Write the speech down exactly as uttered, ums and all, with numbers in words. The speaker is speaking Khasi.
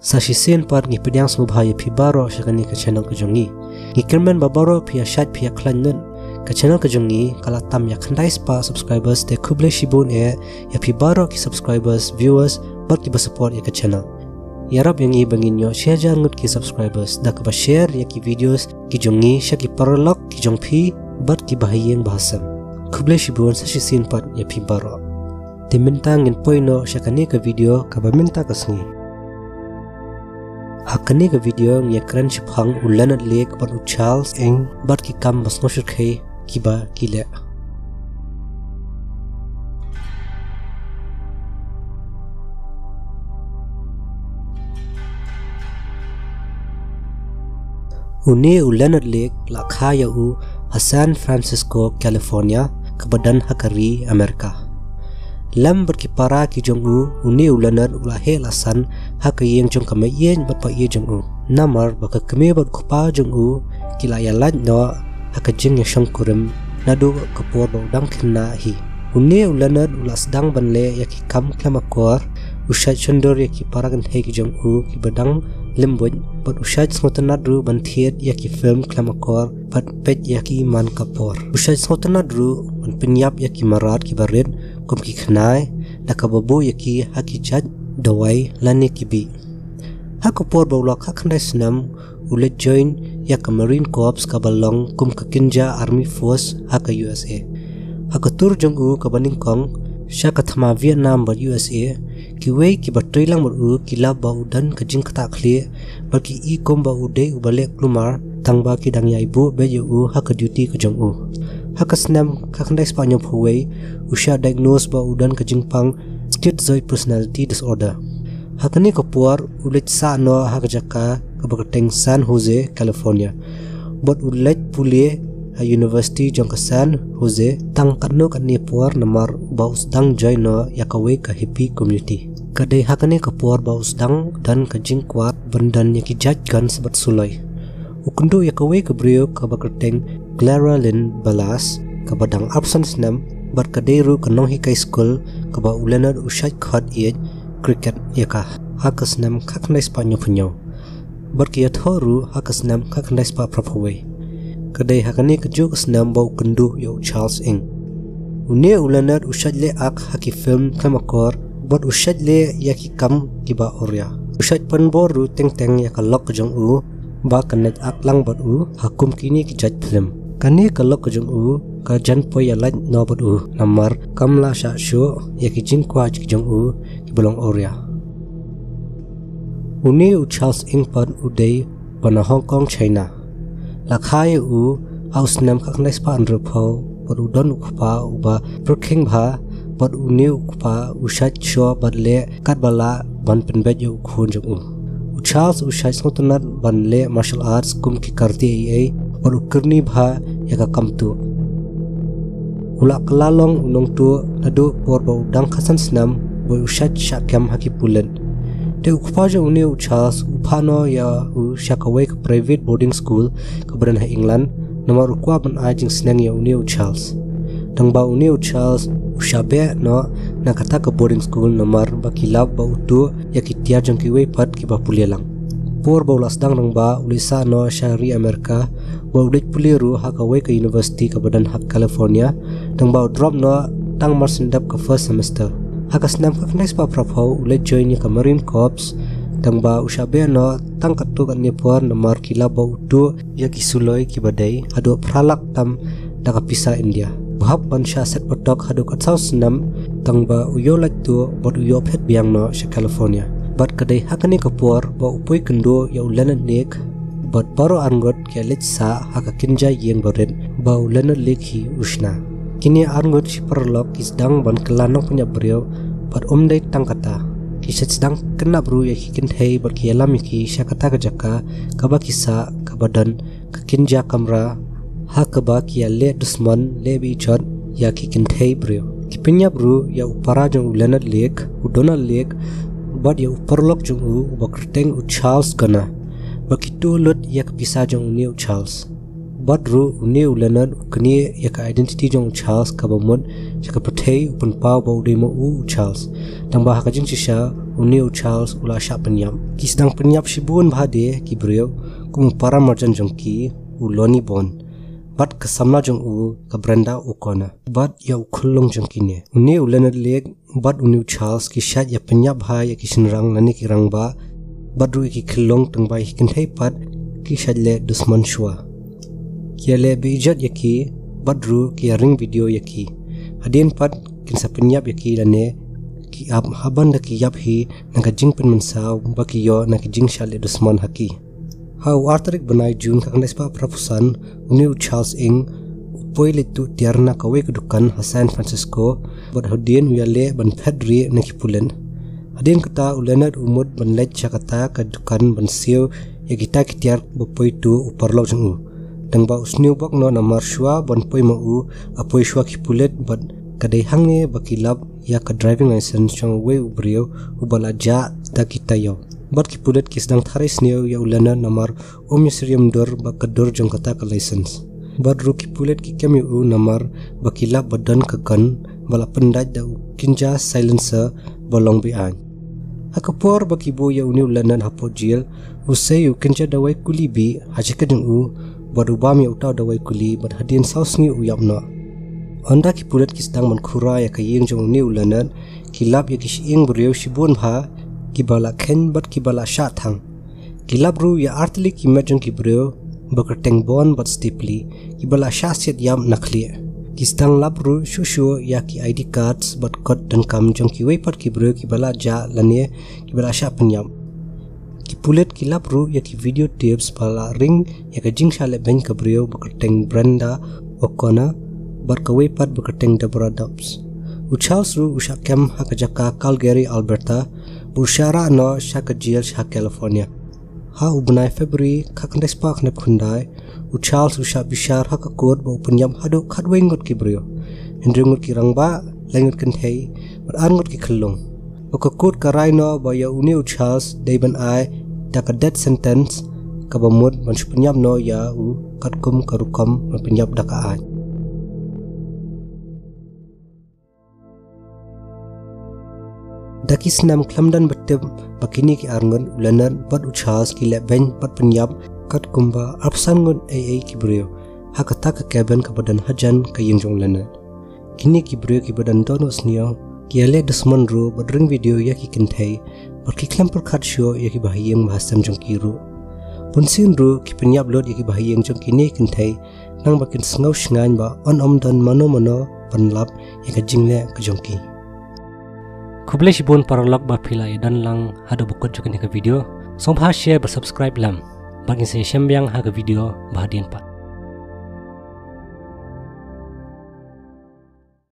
Sa shisien pat ngi pdiang sngewbha ïa phi baroh sha kane ka channel ka jong ngi. Ngi kyrmen ba baroh phi ïa shait phi ïa khlaiñ lut. Ka channel ka jong ngi ka la tam ïa khyndai spah subscribers, te khublei shibun eh ïa phi baroh ki subscribers, viewers bad kiba support ïa ka channel. Ïarap ïa ngi ba ngin ïoh shi hajar ngut ki subscribers da kaba share ïa ki videos ki jong ngi sha ki paralok ki jong phi bad kiba ha ïing ba ha sem. Khublei shibun, sa shisien pat ïa phi baroh. Te mynta ngin poi noh sha kane ka video kaba mynta ka sngi. Ha kane ka video ngi ïa kren shaphang u Leonard Lake bad u Charles Ng bad ki kam ba sngewsyrkhei kiba ki leh. Une u Leonard Lake la kha ïa u ha San Francisco, California, kaba don ha ka ri America. Lem bad ki para ki jong u, une u Leonard u la heh la san ha ka ïing jong ka meiieñ bad paieid jong u. Namar ba ka kmie bad u kpa jong u ki la ïa lait noh ha ka jingïashongkurim naduh ka por ba u dang khynnah hi. Une u Leonard u la sdang ban leh ïa ki kam khlem akor, u shait shondur ïa ki para kynthei ki jong u kiba dang lymbuit, bad u shait sngewtynnad ruh ban thied ïa ki film khlem akor bad peit ïa ki man ka por. U shait sngewtynnad ruh ban pynïap ïa ki mrad kiba rit kum ki khnai, da kaba buh ïa ki ha ki jait dawai lane ki bih. Ha ka por ba u la kha khyndai snem, u leit join ïa ka Marine Corps kaba long kum ka kynja Army Force ha ka U S A. Ha ka tur jong u kaba nyngkong sha ka thma Vietnam bad U S A, kiwei kiba trei lang bad u ki lap ba u don ka jingktah khlieh bad ki i kum ba u dei uba leh kulmar, tang ba ki dang ïai buh beit ïa u ha ka duty ka jong u. Ha ka snem kha khyndai spah hynñiewphew wei, u shah diagnose ba u don ka jingpang schizoid personality disorder. Ha kane ka por u leit sah noh ha ka jaka kaba kyrteng San Jose, California. Bad u leit pule ha University jong ka San Jose tang katno katne por namar ba u sdang join noh ïa kawei ka hippie community. Ka dei ha kane ka por ba u sdang don ka jingkwah ban don ïa ki jait guns bad suloi. U kynduh ïa kawei ka briew kaba kyrteng Clara Lynn Ballas, kaba dang arphew san snem, bad ka dei ruh ka nonghikai skul kaba u Leonard u shait khot ïeit cricket ïa ka ha ka snem kha khyndai spah hynñiewphew hynñiew. Bad ka ïathoh ruh ha ka snem kha khyndai spah phraphew wei. Ka dei ha kane kajuh ka snem ba u kynduh ïa u Charles Ng. Une u Leonard u shait leh ak ha ki film khlem akor bad u shait leh ïa ki kam kiba awria. U shait pynbor ruh teng teng ïa ka lok ka jong u ba kan leit ak lang bad u ha kum kine ki jait film. Kane ka lok ka jong u ka jan poi ïa lait noh bad u namar kam lah shah shuh ïa ki jingkwah ki jong u kiba long awria. Une u Charles Ng pat u dei ba na Hong Kong, China. La kha ïa u ha u snem kha khyndai spah hynriewphew bad u don u kpa uba pyrkhing bha bad une u kpa u shait shoh bad leh katba lah ban pynbeit ïa u khun jong u. U Charles u shait sngewtynnad ban leh martial arts kum ki karate ei ei bad u kyrni bha ïa ka kam tuh. U la kylla long u nongtuh naduh por ba u dang khatsan snem, ba u shait shah kem ha ki pulit. Te u kpa jong une u Charles u phah noh ïa u sha kawei ka private boarding school kaba don ha England, namar u kwah ban ai jingsneng ïa une u Charles. Tang ba une u Charles u shah beh noh na kata ka boarding school namar ba ki lap ba u tuh ïa ki tiar jong kiwei pat kiba pule lang. Por ba u la sdang tang ba u leit sah noh sha ri America, ba u leit pule ruh ha kawei ka university kaba don ha California, tang ba u drop noh tang mar shen dep ka first semester. Ha ka snem kha khyndai spah phraphew u leit join ïa ka Marine Corps, tang ba u shah beh noh tang katto katne por namar ki lap ba u tuh ïa ki suloi kiba dei haduh phra lak tam da ka pisa India. U hap ban shah set patok haduh ka saw snem, tang ba u ïoh lait tuh bad u ïoh phet biang noh sha California. Bad ka dei ha kane ka por ba u poi kynduh ïa u Leonard Lake bad baroh arngut ki ïa leit sah ha ka kynja ïing barit ba u Leonard Lake hi u shna. Kine arngut shi paralok ki sdang ban kylla nongpynïap briew bad ym dei tang kata, ki shait sdang kynduh ruh ïa ki kynthei bad ki ïalam ïa ki sha kata ka jaka kaba ki sah kaba don ka kynja kamra, ha kaba ki ïa leh dusmon leh bejot ïa ki kynthei briew. Ki pynïap ruh ïa u para jong u Leonard Lake, u Donald Lake, bad ïa u paralok jong u uba kyrteng u Charles Gunner. Bad ki tuh lut ïa ka pisa jong une u Charles. Bad ruh une u Leonard u knieh ïa ka identity jong u Charles kaba mut sha ka pyrthei, u pynpaw ba u dei ma u u Charles. Tang ba ha ka jingshisha Une u Charles u la shah pynïap. Ki sdang pynïap shibun bha de ki briew, kum u para marjan jong ki, u Lonnie Bond, bad ka samla jong u, ka Brenda O'Connor, bad ïa u khyllung jong kine. Une u Leonard Lake bad une u Charles ki shait ïa pynïap bha ïa ki shynrang lane ki rangbah, bad ruh ïa ki khyllung, tang ba ïa ki kynthei pat ki shait leh dusmon shuwa. Ki ïaleh be-ijot ïa ki, bad ruh ki ïa ring video ïa ki. Hadien pat kin sa pynïap ïa ki lane ki ap, haba ynda ki ïap hi na ka jingpynmynsaw ba ki ïoh na ki jingshah leh dusmon ha ki. Ha u ar tarik bnai June khatkhyndai spah phra phew san, une u Charles Ng u poi leit tuh tiar na kawei ka dukan ha San Francisco, bad hadien u ïaleh ban phet rieh na ki pulit. Hadien kata u Leonard u mut ban leit sha kata ka dukan ban siew ïa kita ki tiar ba poi tuh u paralok jong u. Tang ba u sniew bok noh namar shuwa ban poi ma u, a poi shuwa ki pulit, bad ka dei hangne ba ki lap ïa ka driving license jong uwei u briew uba la jah da ki taïew. Bad ki pulit ki sdang tharai sniew ïa u Leonard namar um ïasyriem dur bad ka dur jong kata ka license. Bad ruh ki pulit ki kem ïa u namar ba ki lap ba don ka gun ba la pyndait da u kynja silencer ba long be-aiñ. Ha ka por ba ki buh ïa une u Leonard hapoh jel, u sei u kynja dawai kuli bih ha jaket jong u, bad u bam ïa uta u dawai kuli, bad hadien saw sngi u ïap noh. Ynda ki pulit ki sdang ban khura ïa ka ïing jong une u Leonard, ki lap ïa ki shyieng briew shibun bha, kiba la kheiñ bad kiba la shah thang. Ki lap ruh ïa artylli ki met jong ki briew ba kyrteng Bond bad Stapley, kiba la shah siat ïap na khlieh. Ki sdang lap ruh shuh shuh ïa ki I D cards bad kot donkam jong kiwei pat ki briew kiba la jah lane kiba la shah pynïap. Ki pulit ki lap ruh ïa ki video tapes ba la ring ïa ka jingshah lehbeiñ ka briew ba kyrteng Brenda O'Connor bad kawei pat ba kyrteng Deborah Dobbs. U Charles ruh u shah kem ha ka jaka Calgary, Alberta, bad u shah rah noh sha ka jel sha California. Ha u bnai February khatkhyndai spah khyndai phew khyndai, u Charles u shah bishar ha ka kot ba u pynïap haduh khatwei ngut ki briew, hynriew ngut ki rangbah, lai ngut kynthei, bad ar ngut ki khyllung. Bad ka kot ka rai noh ba ïa une u Charles dei ban ai da ka death sentence, kaba mut ban shu pynïap noh ïa u katkum ka rukom ban pynïap da ka aiñ. Da ki snem khlem don ba tip ba kine ki ar ngut, u Leonard bad u Charles, ki lehbeiñ bad pynïap katkum ba arphew san ngut ei ei ki briew ha kata ka cabin kaba don hajan ka ïing jong u Leonard. Kine ki briew kiba don dohnud sniew, ki ïaleh dusmon ruh bad ring video ïa ki kynthei, bad ki khlem pyrkhat shuh ïa ki bahaïing bahasem jong ki ruh. Bunsien ruh ki pynïap lut ïa ki bahaïing jong kine ki kynthei, nang ba kin sngew shngaiñ ba yn ym don mano mano ban lap ïa ka jingleh ka jong ki. Khublei shibun paralok ba phi la ïa don lang haduh ba kut jong kane ka video. Sngewbha share bad subscribe lem, bad ngin sa ïashem biang ha ka video ba hadien pat.